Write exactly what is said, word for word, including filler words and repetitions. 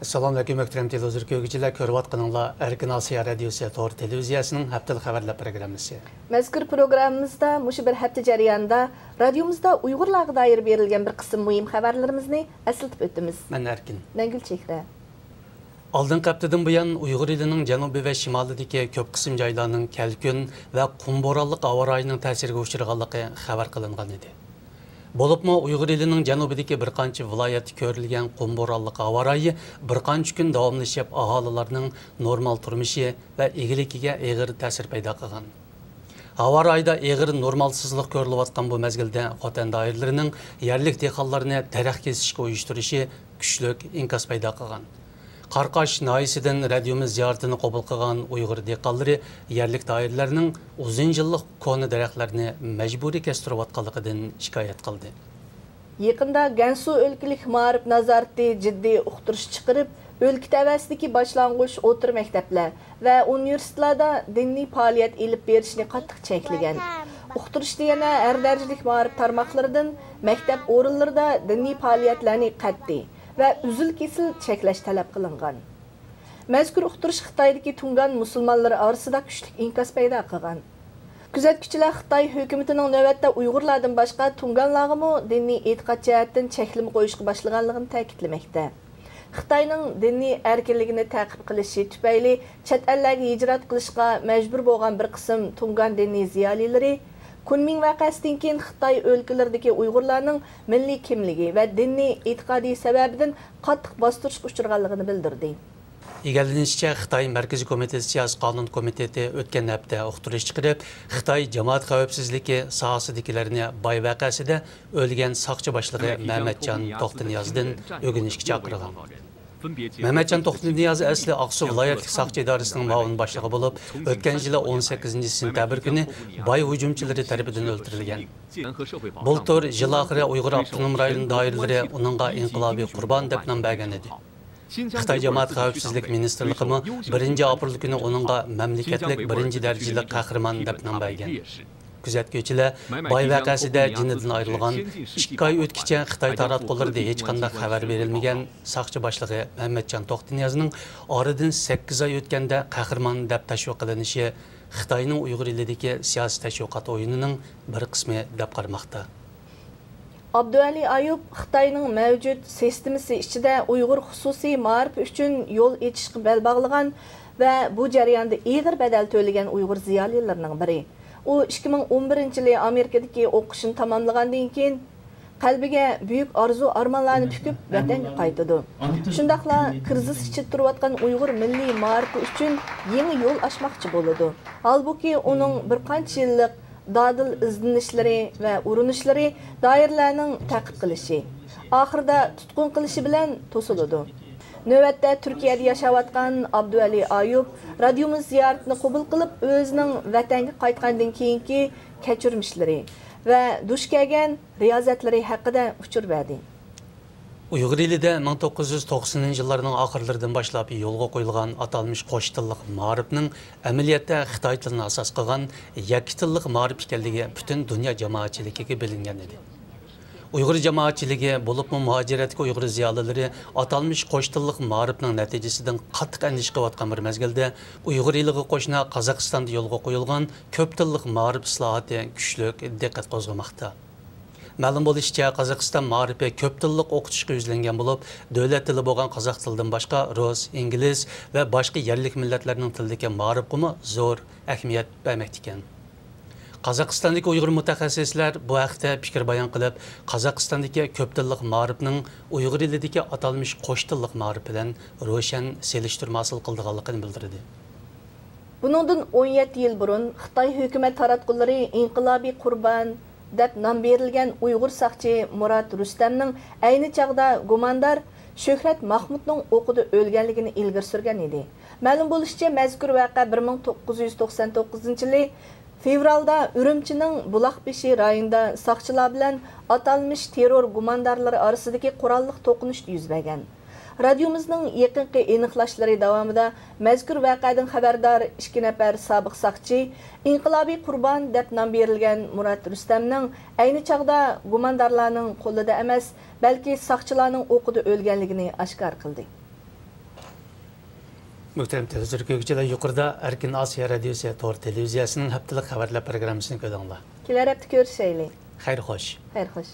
ئەسسالامۇئەلەيكۇم، مۆھتەرەم تېلېۋىزور كۆرگۈچىلەر، كۆرۈۋاتقىنىڭلار ئەركىن ئاسىيا رادىيوسى تور تېلېۋىزىيەسىنىڭ ھەپتىلىك خەۋەرلەر پروگراممىسى. مەزكۇر پروگراممىمىزدا مۇشۇ بىر ھەپتە جەريانىدا رادىيومىزدا ئۇيغۇرلارغا دائىر بېرىلگەن بىر قىسىم مۇھىم خەۋەرلىرىمىزنى ئەسلىتىپ ئۆتىمىز. مەن ئەركىن. مەن گۈلچېھرە. ئالدىنقى ھەپتىدىن بۇيان، ئۇيغۇر ئېلىنىڭ جەنۇبى ۋە شىمالىدىكى كۆپ قىسىم جايلارنىڭ كەلكۈن ۋە قۇم بورانلىق ھاۋا رايىنىڭ تەسىرىگە ئۇچرىغانلىقى خەۋەر قىلىنغان ئىدى. بولۇپمۇ ئۇيغۇر ئېلىنىڭ جەنۇبىدىكى بىر قانچە ۋىلايەتتە كۆرۈلگەن قۇم بورانلىق ھاۋا رايى بىر قانچە كۈن داۋاملىشىپ، ئاھالىلەرنىڭ نورمال تۇرمۇشى ۋە ئىگىلىكىگە ئېغىر تەسىر پەيدا قىلغان. ھاۋا رايىدا ئېغىر نورمالسىزلىق كۆرۈلۈۋاتقان بۇ مەزگىلدە، خوتەن دائىرىلىرىنىڭ يەرلىك دېھقانلارنى دەرەخ كېسىشكە ئۇيۇشتۇرۇشى كۈچلۈك ئىنكاس پەيدا قىلغان. قاراقاش ناھىيەسىدىن رادىيومىز زىيارىتىنى قوبۇل قىلغان ئۇيغۇر دېھقانلىرى يەرلىك دائىرىلەرنىڭ ئۇزۇن يىللىق كونا دەرەخلەرنى مەجبۇرىي كەستۈرۈۋاتقانلىقىدىن شىكايەت قىلدى. يېقىندا گەنسۇ ئۆلكىلىك مائارىپ نازارىتى جىددىي ئۇقتۇرۇش چىقىرىپ، ئۆلكە تەۋەسىدىكى باشلانغۇچ ئوتتۇرا مەكتەپلەر ۋە ئۇنىۋېرسىتېتلاردا دىنىي پائالىيەت ئېلىپ بېرىشنى قاتتىق چەكلىگەن. ئۇقتۇرۇشتا يەنە ھەر دەرىجىلىك مائارىپ تارماقلىرىدىن مەكتەپ ئورۇنلىرىدا دىنىي پائالىيەتلەرنى قەتئىي ۋە ئۈزۈل-كېسىل چەكلەش تەلەپ قىلىنغان. مەزكۇر ئۇقتۇرۇش خىتايدىكى تۇڭگان مۇسۇلمانلىرى ئارىسىدا كۈچلۈك ئىنكاس پەيدا قىلغان. كۆزەتكۈچىلەر خىتاي ھۆكۈمىتىنىڭ نۆۋەتتە ئۇيغۇرلاردىن باشقا تۇڭگانلارغىمۇ دىنىي ئېتىقاد جەھەتتىن چەكلىمە قويۇشقا باشلىغانلىقىنى تەكىتلىمەكتە. خىتاينىڭ دىنىي ئەركىنلىكىنى تەقىب قىلىشى تۈپەيلى چەت ئەللەرگە ھىجرەت قىلىشقا مەجبۇر بولغان بىر قىسىم تۇڭگان دىنىي زىيالىيلىرى كۇنمىڭ ۋەقەسىدىن كېيىن خىتاي ئۆلكىلىرىدىكى ئۇيغۇرلارنىڭ مىللىي كىملىكى ۋە دىنىي ئېتىقادى سەۋەبىدىن قاتتىق باستۇرۇشقا ئۇچرىغانلىقىنى بىلدۈردى. ئىگىلىنىشىچە، خىتاي مەركىزىي كومىتېتى سىياسىي قانۇن كومىتېتى ئۆتكەن ھەپتە ئۇقتۇرۇش چىقىرىپ، خىتاي جامائەت خەۋپسىزلىكى ساھەسىدىكىلەرنى باي ۋەقەسىدە ئۆلگەن ساقچى باشلىقى مەمەتجان توختىنىيازدىن ئۆگىنىشكە چاقىرغان. مەمەتجان توختىنىياز ئەسلى ئاقسۇ ۋىلايەتلىك ساقچى ئىدارىسىنىڭ مۇئاۋىن باشلىقى بولۇپ، ئۆتكەن يىلى ئون سەككىزىنچى سېنتەبىر كۈنى باي ھۇجۇمچىلىرى تەرىپىدىن ئۆلتۈرۈلگەن. بۇلتۇر يىل ئاخىرى ئۇيغۇر ئاپتونوم رايونى دائىرىلىرى ئۇنىڭغا ئىنقىلابىي قۇربان دەپ نام بەرگەن ئىدى. خىتاي جامائەت خەۋپسىزلىك مىنىستىرلىقىمۇ بىرىنچى ئاپرېل كۈنى ئۇنىڭغا مەملىكەتلىك بىرىنچى دەرىجىلىك قەھرىمان دەپ نام بەرگەن. كۆزەتكۈچىلەر باي ۋەقەسىدە جېنىدىن ئايرىلغان، ئىككى ئاي ئۆتكىچە خىتاي تاراتقۇلىرىدا ھېچقانداق خەۋەر بېرىلمىگەن ساقچى باشلىقى مەمەتجان توختىنىيازنىڭ ئارىدىن سەككىز ئاي ئۆتكەندە قەھرىمان دەپ تەشۋىق قىلىنىشى خىتاينىڭ ئۇيغۇر ئېلىدىكى سىياسىي تەشۋىقات ئويۇنىنىڭ بىر قىسمى دەپ قارىماقتا. ئابدۇئەلى ئايۇپ خىتاينىڭ مەۋجۇت سىستېمىسى ئىچىدە ئۇيغۇر خۇسۇسىي مائارىپى ئۈچۈن يول ئېچىشقا بەل باغلىغان ۋە بۇ جەرياندا ئېغىر بەدەل تۆلىگەن ئۇيغۇر زىيالىيلىرىنىڭ بىرى. ئۇ ئىككى مىڭ ئون بىرىنچى يىلى ئامېرىكىدىكى ئوقۇشىنى تاماملىغاندىن كېيىن، قەلبىگە بۈيۈك ئارزۇ-ئارمانلارنى تىكىپ، ۋەتەنگە قايتىدۇ. شۇنداقلا كىرىزىس ئىچىدە تۇرۇۋاتقان ئۇيغۇر مىللىي مائارىپى ئۈچۈن يېڭى يول ئاچماقچى بولىدۇ. ھالبۇكى، ئۇنىڭ بىر قانچە يىللىق دادىل ئىزدىنىشلىرى ۋە ئۇرۇنۇشلىرى دائىرىلەرنىڭ تەقىب قىلىشى، ئاخىرىدا تۇتقۇن قىلىشى بىلەن توسۇلىدۇ. نۆۋەتتە تۈركىيەدە ياشاۋاتقان ئابدۇئەلى ئايۇپ رادىيومىز زىيارىتىنى قوبۇل قىلىپ، ئۆزىنىڭ ۋەتەنگە قايتقاندىن كېيىنكى كەچۈرمىشلىرى ۋە دۇچ كەلگەن رىيازەتلىرى ھەققىدە ئۇچۇر بەردى. ئۇيغۇر ئېلىدە مىڭ توققۇز يۈز توقسىنىنچى يىللارنىڭ ئاخىرلىرىدىن باشلاپ يولغا قويۇلغان ئاتالمىش قوش تىللىق مائارىپنىڭ ئەمەلىيەتتە خىتاي تىلىنى ئاساس قىلغان يەككە تىللىق مائارىپ ئىكەنلىكى پۈتۈن دۇنيا جامائەتچىلىكىگە بىلىنگەن ئىدى. ئۇيغۇر جامائەتچىلىكى، بولۇپمۇ مۇھاجىرەتتىكى ئۇيغۇر زىيالىيلىرى ئاتالمىش قوش تىللىق مائارىپنىڭ نەتىجىسىدىن قاتتىق ئەندىشە قىلىۋاتقان بىر مەزگىلدە، ئۇيغۇر ئېلىغا قوشنا قازاقىستاندا يولغا قويۇلغان كۆپ تىللىق مائارىپ ئىسلاھاتى كۈچلۈك دىققەت قوزغىماقتا. مەلۇم بولۇشىچە، قازاقىستان مائارىپى كۆپ تىللىق ئوقۇتۇشقا يۈزلەنگەن بولۇپ، دۆلەت تىلى بولغان قازاق تىلىدىن باشقا رۇس، ئىنگلىز ۋە باشقا يەرلىك مىللەتلەرنىڭ تىلىدىكى مائارىپقىمۇ زور ئەھمىيەت بەرمەكتىكەن. قازاقىستاندىكى ئۇيغۇر مۇتەخەسسىسلەر بۇ ھەقتە پىكىر بايان قىلىپ، قازاقىستاندىكى كۆپ تىللىق مائارىپنىڭ ئۇيغۇر ئېلىدىكى ئاتالمىش قوش تىللىق مائارىپ بىلەن روشەن سېلىشتۇرما ھاسىل قىلىدىغانلىقىنى بىلدۈردى. بۇنىڭدىن ئون يەتتە يىل بۇرۇن خىتاي ھۆكۈمەت تاراتقۇلىرى ئىنقىلابىي قۇربان دەپ نام بېرىلگەن ئۇيغۇر ساقچى مۇرات رۇستەمنىڭ ئەينى چاغدا گۇماندار شۆھرەت ماخمۇتنىڭ ئوقىدا ئۆلگەنلىكىنى ئىلگىرى سۈرگەن ئىدى. مەلۇم بولۇشىچە، مەزكۇر ۋەقە بىر مىڭ توققۇز يۈز توقسان توققۇزىنچى يىلى فېۋرالدا ئۈرۈمچىنىڭ بۇلاقبېشى رايونىدا ساقچىلار بىلەن ئاتالمىش تېررور گۇماندارلىرى ئارىسىدىكى قوراللىق توقۇنۇشتا يۈز بەرگەن. رادىيومىزنىڭ يېقىنقى ئېنىقلاشلىرى داۋامىدا مەزكۇر ۋەقەدىن خەۋەردار ئىككى نەپەر سابىق ساقچى، ئىنقىلابىي قۇربان دەپ نام بېرىلگەن مۇرات رۇستەمنىڭ ئەينى چاغدا گۇماندارلارنىڭ قولىدا ئەمەس، بەلكى ساقچىلارنىڭ ئوقىدا ئۆلگەنلىكىنى ئاشكارا قىلدى. مۆھتەرەم تېلېۋىزور كۆرگۈچىلەر، يۇقىرىدا ئەركىن ئاسىيا رادىيوسى تور تېلېۋىزىيەسىنىڭ ھەپتىلىك خەۋەرلەر پروگراممىسىنى كۆردۈڭلار. كېلەر ھەپتە كۆرۈشەيلى. خەير خوش. خەير خوش.